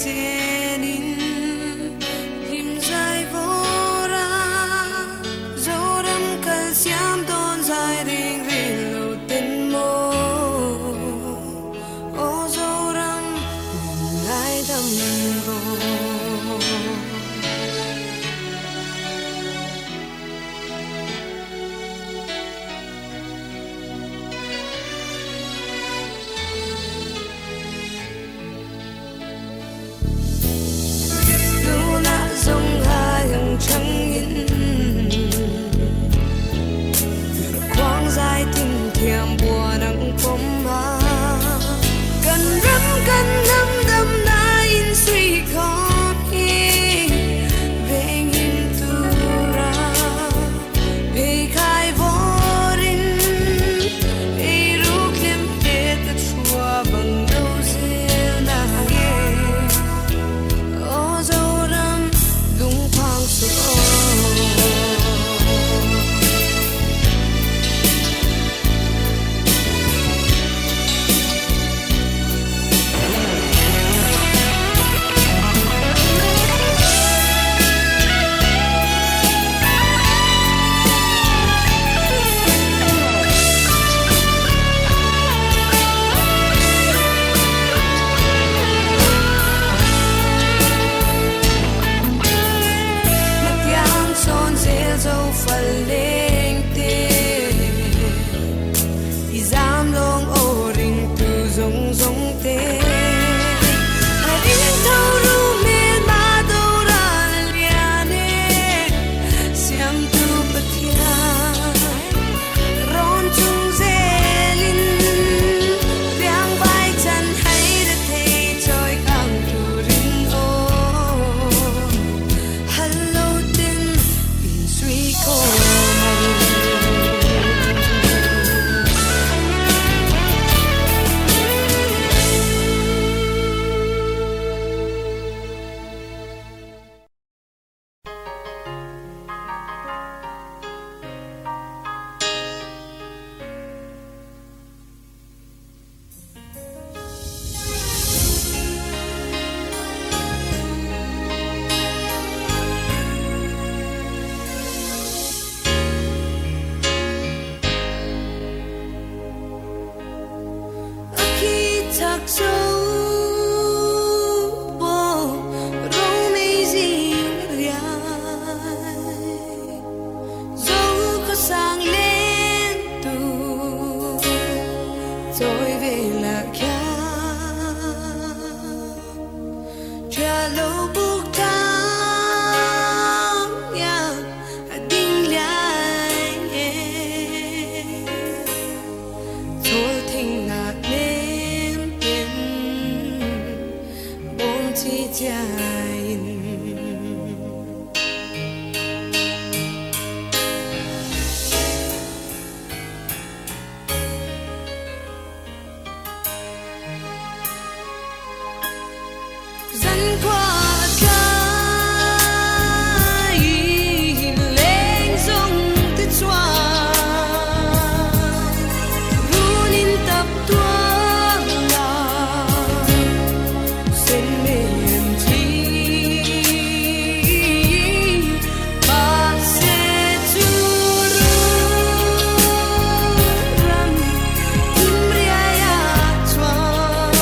chenin hlim zai vawr a, Zoram kal siam dawn zai reng reng lo ten maw, aw Zoram min ngaidam rawh. Tunah zawng hai ang changin Khuang zai tin thiam buan ang pawm a Kan ram kan hnam damna in suih khawm hi Vengin tura Pheikhai vawrin eiruk hlem hlet a chhuah bang do zel na nge Aw Zoram lungphang suh aw. Hmatiang sawn zel zo fal leng te I zam lawng aw ringtu zawng zawng te Harin tho ru hmel ma doral lian e Siamtu Pathian rawn chung zelin Riang vai chan hai ra thei chawi kang turin aw Hello tin in sui khawm ang. A khi chak zo pawh romei zing riai zo khaw sang len tu chawi ve la khian Ṭia lo buk thang iang a ding liai e. Chawl thing ah nem ten bawm chi chiai in. Zankhua a tlai i leng zawng te chuan run in tap tuar la sen men chi mahse chu ram thim riai ah chuan.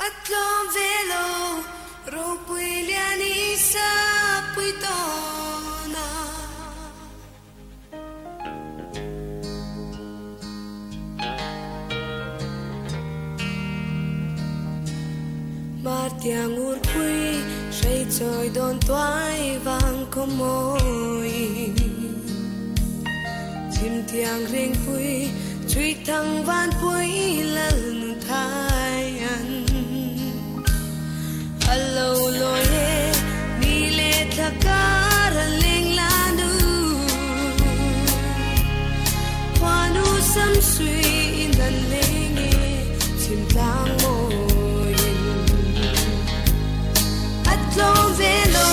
A tlawm ve lo, ropui lian i sapui tawn a. Martiang urpui hrei chawi dawn tuai vang khaw mawi. Chhim thiang rengpui chhui thang vanpui lal nu thai an. A lo lawi e ni le thla kar a leng la nu. Khuanu sam sui in an leng e chhim tlang mawiin. A tlawm ve lo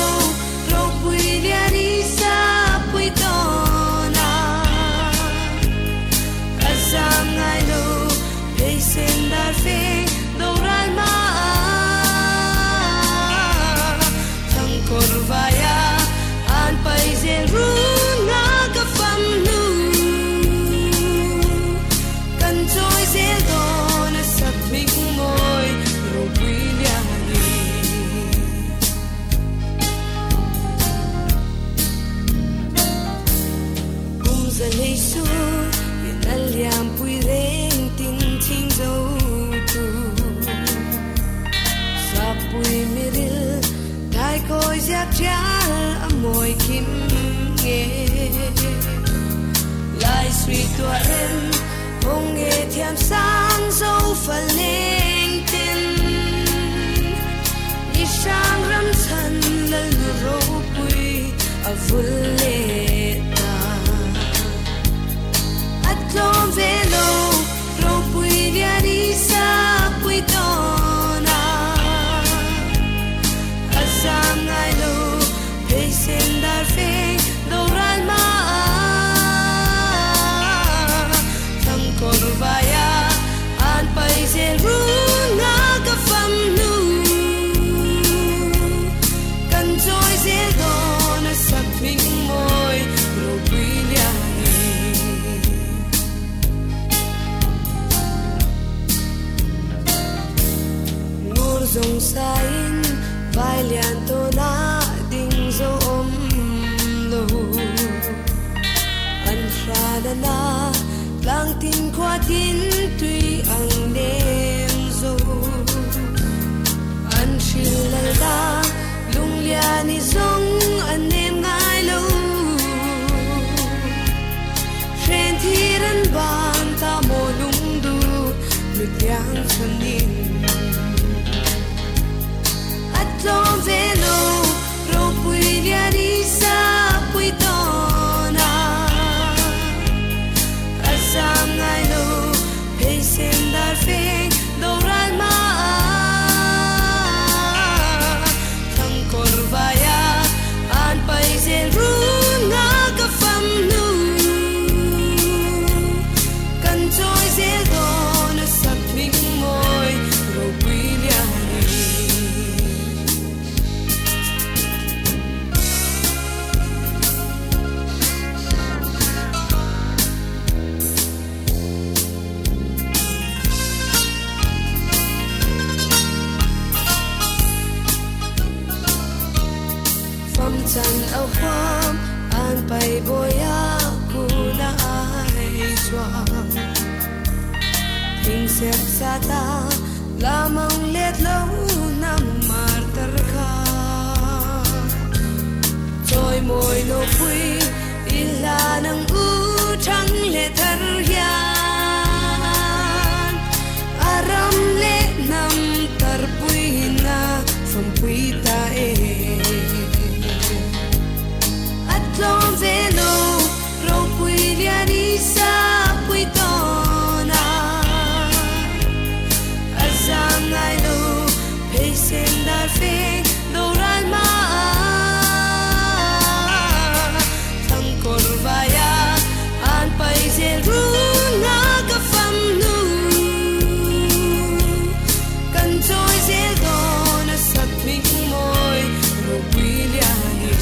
ropui lian i sapui tawn a. A zam ngai lo pheisen dar feng doral ma a. Thangkawr vaia an pai zel run nga ka fam hnu. Kan chawi zel dawn a sak hming mawi ropui lian i. Kum za hlei sur in a liampui reng tin thing zo tu. Sapui miril thaikawi ziak tial a mawi kim nge. Lai sui tuah rem hawng nge thiam sang zo fa leng tin. Ni hrang ram chhan lal nu ropui a vul leh ta. A tlawm ve lo ropui lian i sapui tawn a. A zam ngai lo pheisen dar feng doral ma a. Thangkawr vaia an pai zel run nga ka fam hnu. Kan chawi zel dawn a sak hming mawi ropui lian i. Ngur zawng sain vai lian tawn a ding zo awm lo. An hran a na tlang tin khua tin tui ang nem zo. An hril lal da lunglian i zawng an nem ngai lo. Hren thir an ban ta maw lungdu nutliang chhanin. A tlawm ve lo ropui lian i sapui tawn a. A zam ngai lo pheisen dar feng doral ma a. Thangkawr vaia an pai zel run nga ka fam hnu. Kan chawi zel dawn a sak hming mawi ropui lian i. Fam chan a huam an pai bawi a kun a ai chuang. Thing sep sa ta lamang let lo nam mar tar kha. Chawi mawi lo pui i hlan ang u thang le thar hian. A ram le nam tar pui na fam pui ta e. A tlawm ve lo ropui lian i sapui tawn a. A zam ngai lo pheisen dar feng doral ma a. Thangkawr vaia an pai zel run nga ka fam hnu. Kan chawi zel dawn a sak hming mawi ropui lian i.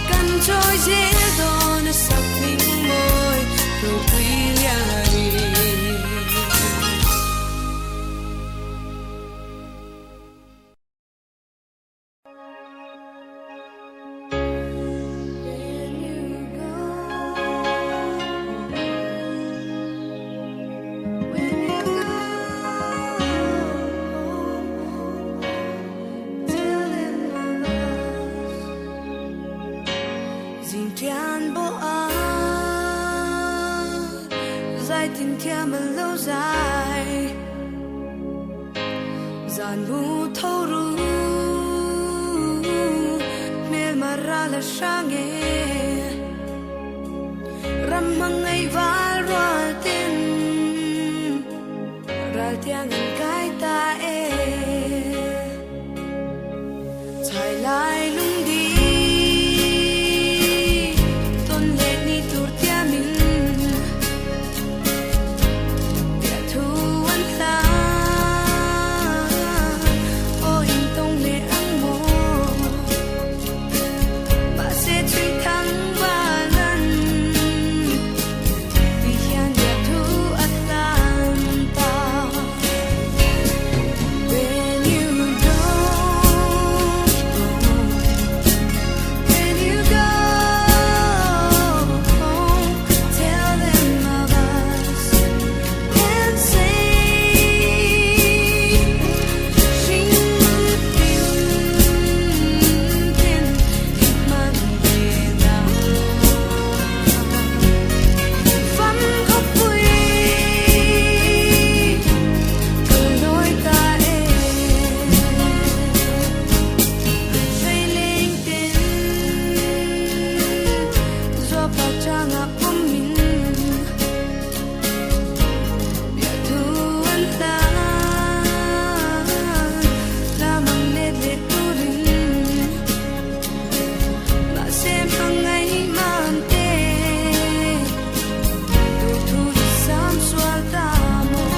Kan chawi zel dawn a sak hming mawi ropui lian i. tin thiam a lo zai zan mu tho ru hmel mara la hrang e ram hmangaih val rual ten ral tiang an kai ta e chhai lai lung di ton let ni tur tiamin bia thu an hlan aw in tong le ang mo ma se chui thang balan ti hian bia thu a hlan ta. When you go, when you go home, tell them of us and say, Sing tin tin mandela. Fam khawpui ka lawi ta e Hreileng ten zuapa changa pawmin bia thu an hlan lamang let leh turin mahse hmangaih man te tu thu i sam sual ta maw.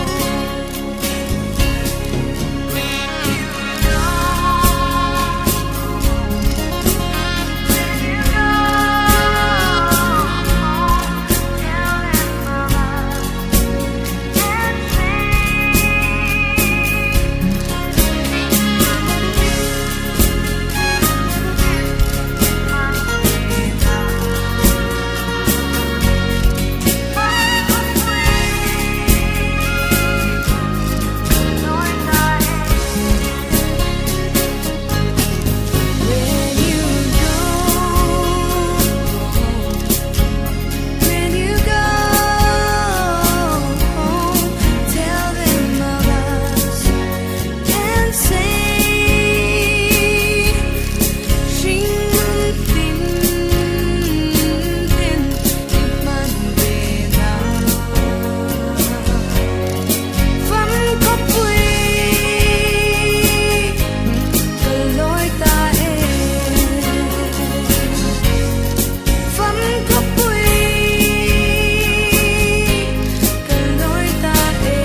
When you go, when you go home, tell them of us and say, Sing tin tin mandela. Fam khawpui ka lawi ta e Fam khawpui ka lawi ta e.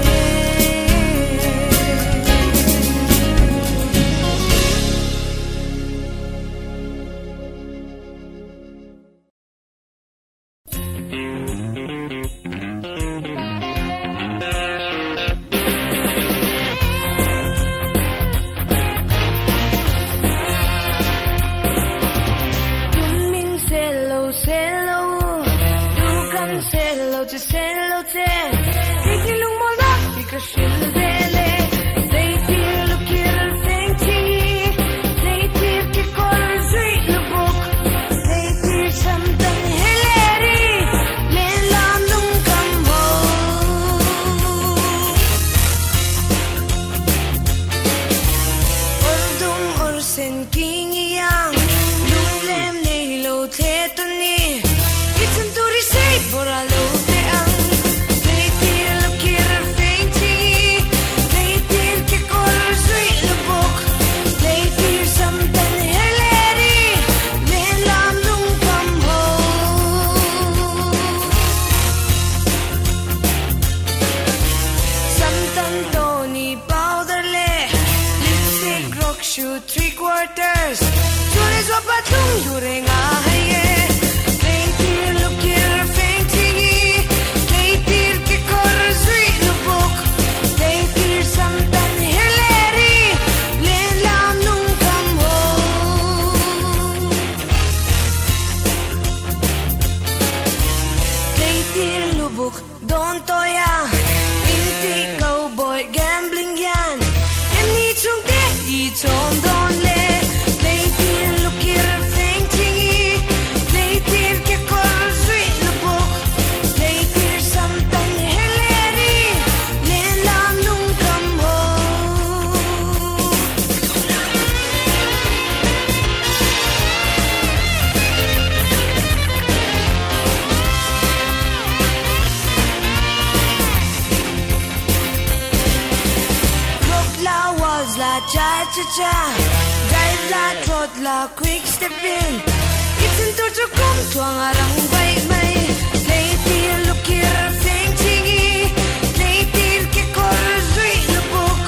Min selo selo tu kan selo che selo che Tiki lung mo la ti ka shil vele Leitir lukir feng chi Leitir ki kor zui lubuk Leitir sam tan heleri Len lam lung kam ho. Ordung orsen king iyang Lunglem nei lo the tu ni Itun turi sei bora lo te ang Leitir lukir feng chi Leitir ki kor zui lubuk Leitir sam tan heleri Len lam lung kam ho. Samtan Tony powder le lipstick rock shoe three quarters Chule zo patung dure nga haye Leitir lukir feng tingi Leitir ki kor zui lubuk Leitir samtan heleri Len lam nung kam ho. Leitir lubuk don toya Inti cowboy gambling yan Em ni chung te i chom don le Leitir lukir feng tingi Cha cha cha Drive la trot la quick step in I thin tur chu kawng tluang a rang vaih mai Tleitir lukir feng ching i Tleitir kekawr zuih lubuk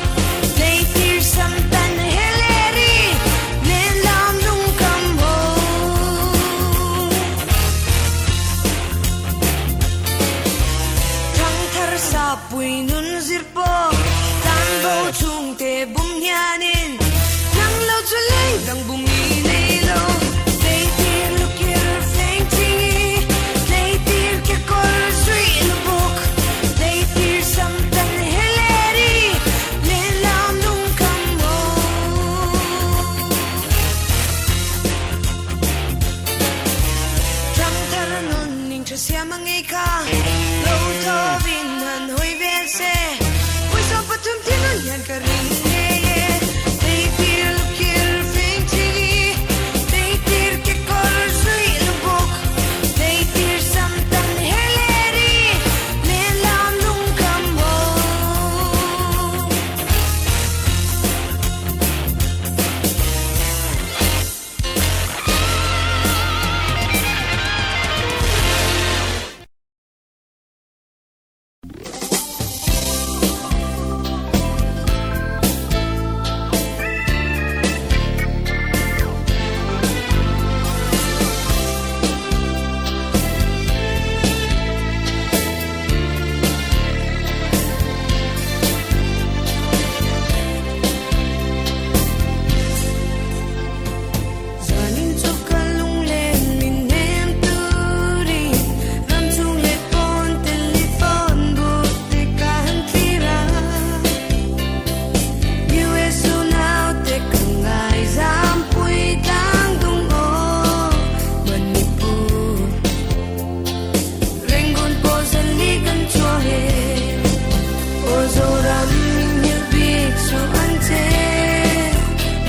Tleitir sam tan heleri Len lam lung kam ho. Thangthar sapui nun zir pawh tan bo chhungte bum hianin nang lo chu leng dang bum i nei lo. Tleitir lukir feng ching i, tleitir kekawr zuih lubuk, tleitir sam tan heleri len lam lung kam maw. Thangthar nun ning tha siam a ngei kha, lo thovin han hawi vel se, pawisa pathum thil a lian ka ring ngei e. Tleitir lukir feng ching i, tleitir kekawr zuih lubuk, tleitir sam tan heleri len lam lung kam maw. Zanin chu ka lunglen min hnem turin ram chhung leh pawn telephone but te ka han thlir a. US unau te ka ngaizam pui tlang dung aw Manipur Rangoon pawh zali kan chhuah he aw Zoram min nghilh bik suh an che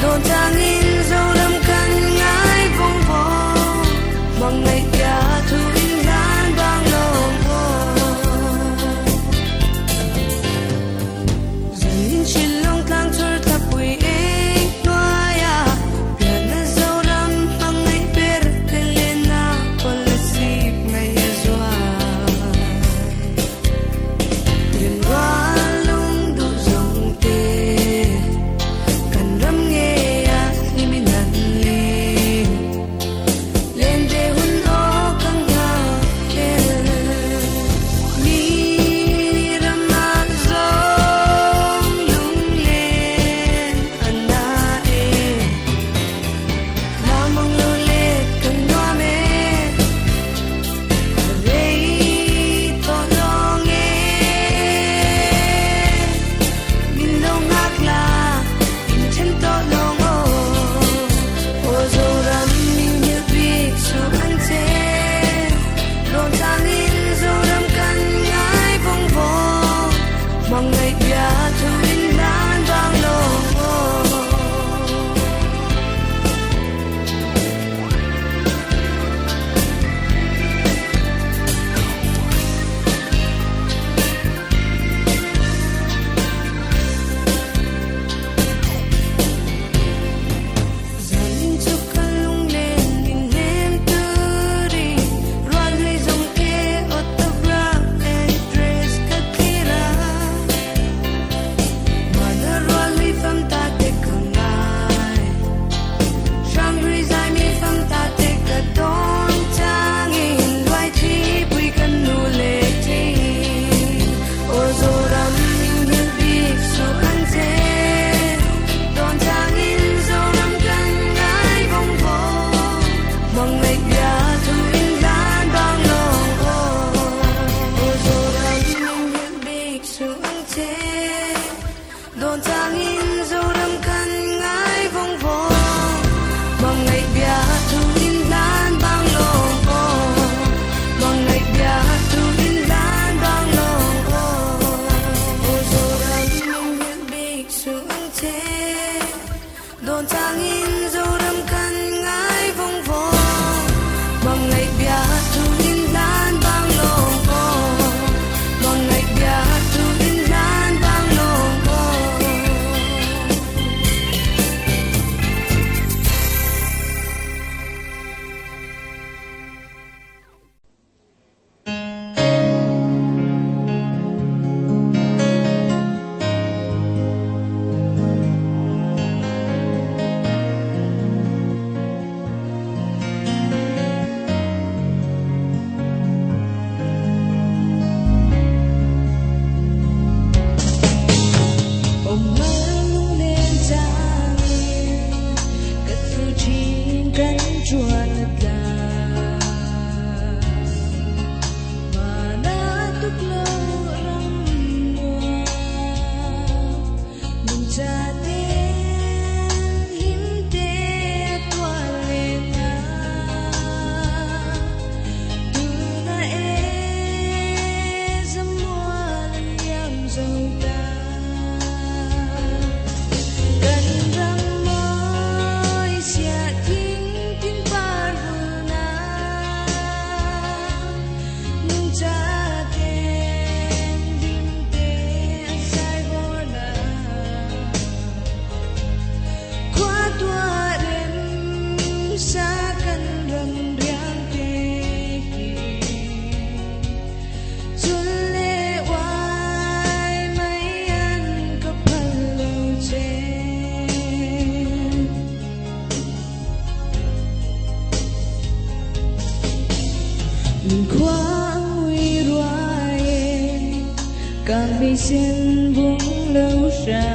dawn changin Zoram kan ngai vawng vawng mang ngaihbia thu in hlan bang lawng aw. Zanin Shillong tlang chhur thlapui eng hnuaia pianna Zoram hmangaih ber te lena Kolasib ngaih a zual. Rinrual lung duh zawng te kan ram ngei a hlimin an leng. Len ve hun aw ka nghak el. Mi ram ah zawng lunglen a na e. Lamang lo let kan nuam e. Rei tawh lawng e. Min lo nghak la in then tawh lawng aw. Aw Zoram min nghilh bik suh an che. Dawn changin Zoram kan ngai vawng vawng. Mang ngaihbia thu in hlan vang lawng aw. Zanin chu ka lunglen min hnem turin rual hlui zawng te autograph and dress ka thlir a. Mahna rual hlui fam ta te ka ngai. Hrang hlui zai mi fam ta te ka dawn changin luai thi pui ka nu leh thin. Aw Zoram min nghilh bik suh an che. Dawn changin Zoram kan ngai vawng vawng. Mang ngaihbia thu in hlan bang lawng aw. Aw Zoram min nghilh bik suh an che. Dawn changin Zoram kan ngai vawng vawng. Mang ngaihbia thu in hlan bang lawng aw. Mang ngaihbia thu in hlan bang lawng aw. Aw Zoram min nghilh bik suh an che. Dawn changin Zoram kan ngai vawng vawng. Mang ngaihbia thu in hlan bang lawng aw. Mang ngaihbia thu in hlan bang lawng aw. Then bung lo hram.